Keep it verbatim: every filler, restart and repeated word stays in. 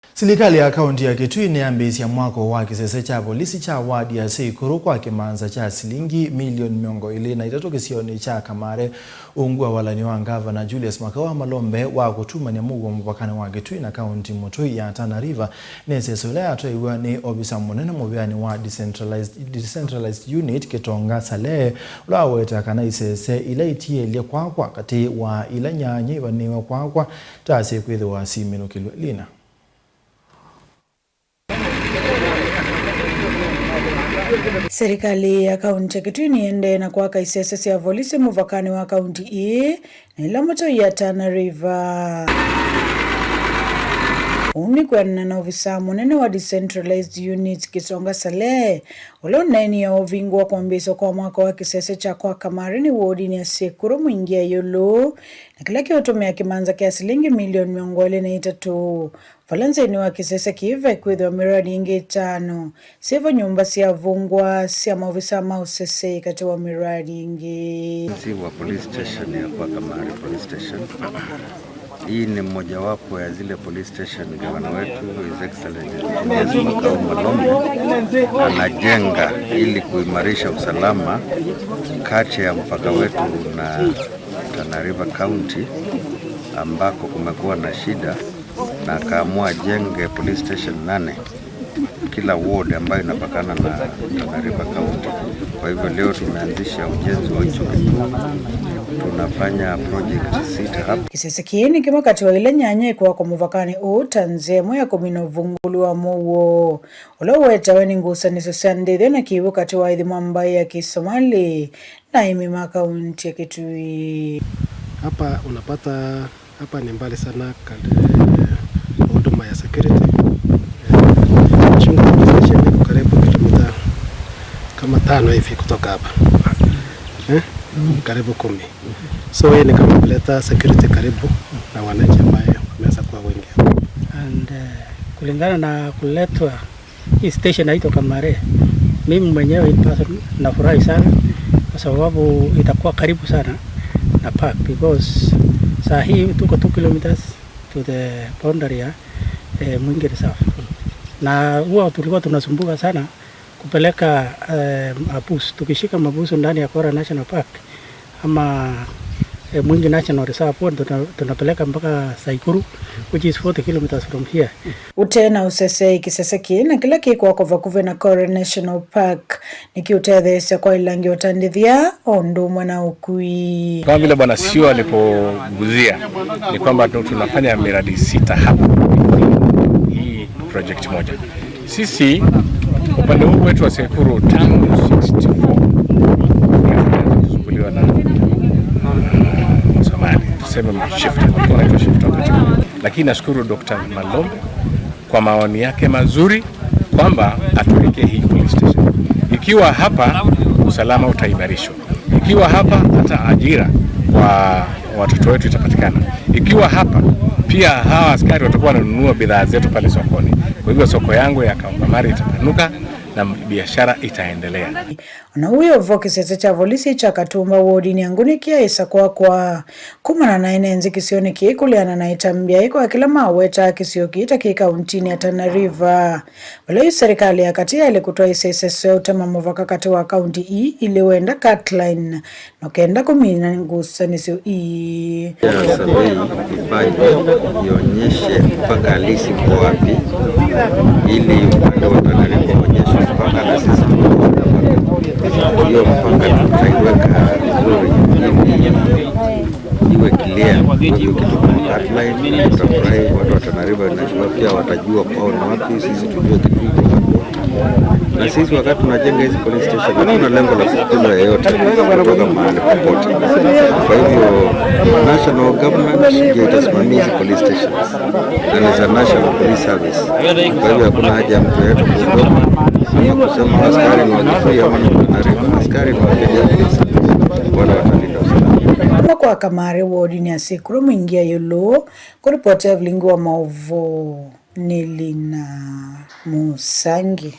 Silikalĩ ya kaũntĩ ya Kitui nĩyambĩĩsya mwako wa kĩsese kya volisi kya ward ya Seikuru kwa kĩmanza kya silingi milioni mĩongo ĩlĩ na itatũ kĩsionĩ kya Kamare. Ungu wa walani wa Ngavana Julius Makawa Malombe wa kũtumany'a mũuo mũvakanĩ wa Kitui na kaũntĩ mũtũi ya Tana River, nĩ ĩsese ĩla yatwaiwe nĩ ovisa mũnene mũvĩanĩ wa Decentralized, Decentralized Unit Kitonga Saleh, ũla wawetaa kana isese ila itiĩlye kwakwa katĩ wa ila nyanya ivanĩwe kwakwa ta syĩkwĩthĩwa simĩnũkĩlw'e. Lina. Serikali ya kaunti ya Kitui nĩendee na kwaka isese sya volisi mũvakanĩ wa kaunti ii na ĩla mũtũi ya Tana River. Ũu nĩ kwĩanana na ovisaa mũnene wa Decentralized Unit Kitonga Saleh, ũla ũneenie ũvingũa kwambĩĩsya kwa mwako wa kĩsese kya kwa Kamare nĩ wodinĩ ya Sekuru Mwingi ya ĩũlũ, na kĩla kĩũtũmĩa kĩmanza kya silingi milioni mĩongo ĩlĩ na itatũ. Vala nzĩnĩ wa kĩsese kĩĩ vekwĩthĩwa miradi ĩngĩ ĩtano syĩvo nyũmba sya vungwa sya maovisaa ma ũsesei katĩ wa miradi ĩngĩ. Msimu wa police station ya kwa Kamare Police Station. Hii ni mojawapo ya zile police station gavana wetu, His Excellency Julius Makau Malombe, anajenga ili kuimarisha usalama kati ya mpaka wetu na Tana River County, ambako kumekuwa na shida, na akaamua ajenge police station nane kila ward ambayo inapakana na Tana River County. Kwa hivyo leo tumeanzisha ujenzi wa hicho kituo, tunafanya project sita hapa. Kĩsese kĩĩ nĩ kĩmwe katĩ wa ila nyanya ikwakwa mũvakanĩ ũũ ta nzĩa ĩmwe ya kũmina ũvungũlu wa mũuo ũla ũwetawe nĩ ngusanĩsyo sya ndĩthya na kĩw'ũ katĩ wa ithima mbaĩ ya Kĩsomali na aĩmi ma kaunti ya Kitui. Hapa unapata, hapa ni mbali sana kal-, eh, huduma ya security. Eh, Chungu Police Station iko karibu kilomita kama tano hivi kutoka hapa. Eh? Karibu kumi. So hii ni kama kuleta security karibu na wananchi ambaye wameweza kuwa wengi hapa. And, eh, kulingana na kuletwa hii station inaitwa Kamare. Mimi mwenyewe in person nafurahi sana kwa sababu itakuwa karibu sana na park, because saa hii tuko two kilometers to the boundary ya, eh, Mwingi Reserve. Na huwa tulikuwa tunasumbuka sana kupeleka, eh, mabusu. Tukishika mabusu ndani ya Kora National Park, ama, eh, Mwingi National Reserve, huwa tuna-, tunapeleka mpaka Saikuru, which is forty kilometers from here. Ũtee na ũsesei, kĩsese kĩĩ na kĩla kĩkwakwa vakuvĩ na Kora National Park nĩkĩũtetheesya kwa ĩlangi ũtandĩthya o ũndũ ũmwe na ũkui. Kama vile Bwana C E O alipoguzia, ni kwamba tu-, tunafanya miradi sita hapa hii project moja. Sisi upande huu wetu wa Sekuru tangu sixty-four tuliwa na Somali, tuseme shift, walikuwa wanaitwa shift wakati huo. Lakini nashukuru Doctor Malombe kwa maoni yake mazuri kwamba atuwekee hii police station. Ikiwa hapa, usalama utaimarishwa. Ikiwa hapa, hata ajira kwa watoto wetu itapatikana. Ikiwa hapa, pia hawa askari watakuwa wananunua bidhaa zetu pale sokoni. Kwa hivyo soko yangu ya Kamare itapanuka na biashara itaendelea. Ona ũu wĩ o vo, kĩsese kya volisi kya Katumba wodinĩ ya Nguni kĩaĩsa kwakwa. Kumana na ene nzĩ kĩsionĩ kĩĩ kũleana na ĩtambya ĩ kwa kĩla mawetaa kĩsio kĩĩ ta kĩ kauntinĩ ya Tana River. Vala yu serikali ya katĩ yaĩle kũtwaĩĩsya ĩsese ya ũtema mũvaka katĩ wa kaunti ii ilĩ wenda, Catline, na kenda kũmina ngusanĩsyo ii. Ya survey ifanywe ionyeshe mpaka halisi uko wapi, ili upande wa Tana River uonyeshe mpaka na sisi tuko mpaka. Hiyo mpaka tutaiweka vizuri ili iwe clear. Kwa hivyo kitu kama Catline, tutafurahi, watu wa Tana River najua pia watajua kwao ni wapi, sisi tujue kitu iko wapi. Na sisi wakati tunajenga hizi police station, hatuna lengo la kufukuza yeyote kutoka mahali popote. Kwa hivyo, national government ndio itasimamia hizi police stations. Na ni za National Police Service. Kwa hivyo, hakuna haja ya mtu yeyote kuogopa ama kusema askari ni wa Kitui ama ni wa Tana River. Askari ni wa Kenya Police Service. Wale watalinda usalama. Kuma kwa Kamare wodinĩ ya Sekuru Mwingi ya ĩũlũ, kũripoti Evelyn wa Maũvoo nĩ Lina Mũsangi.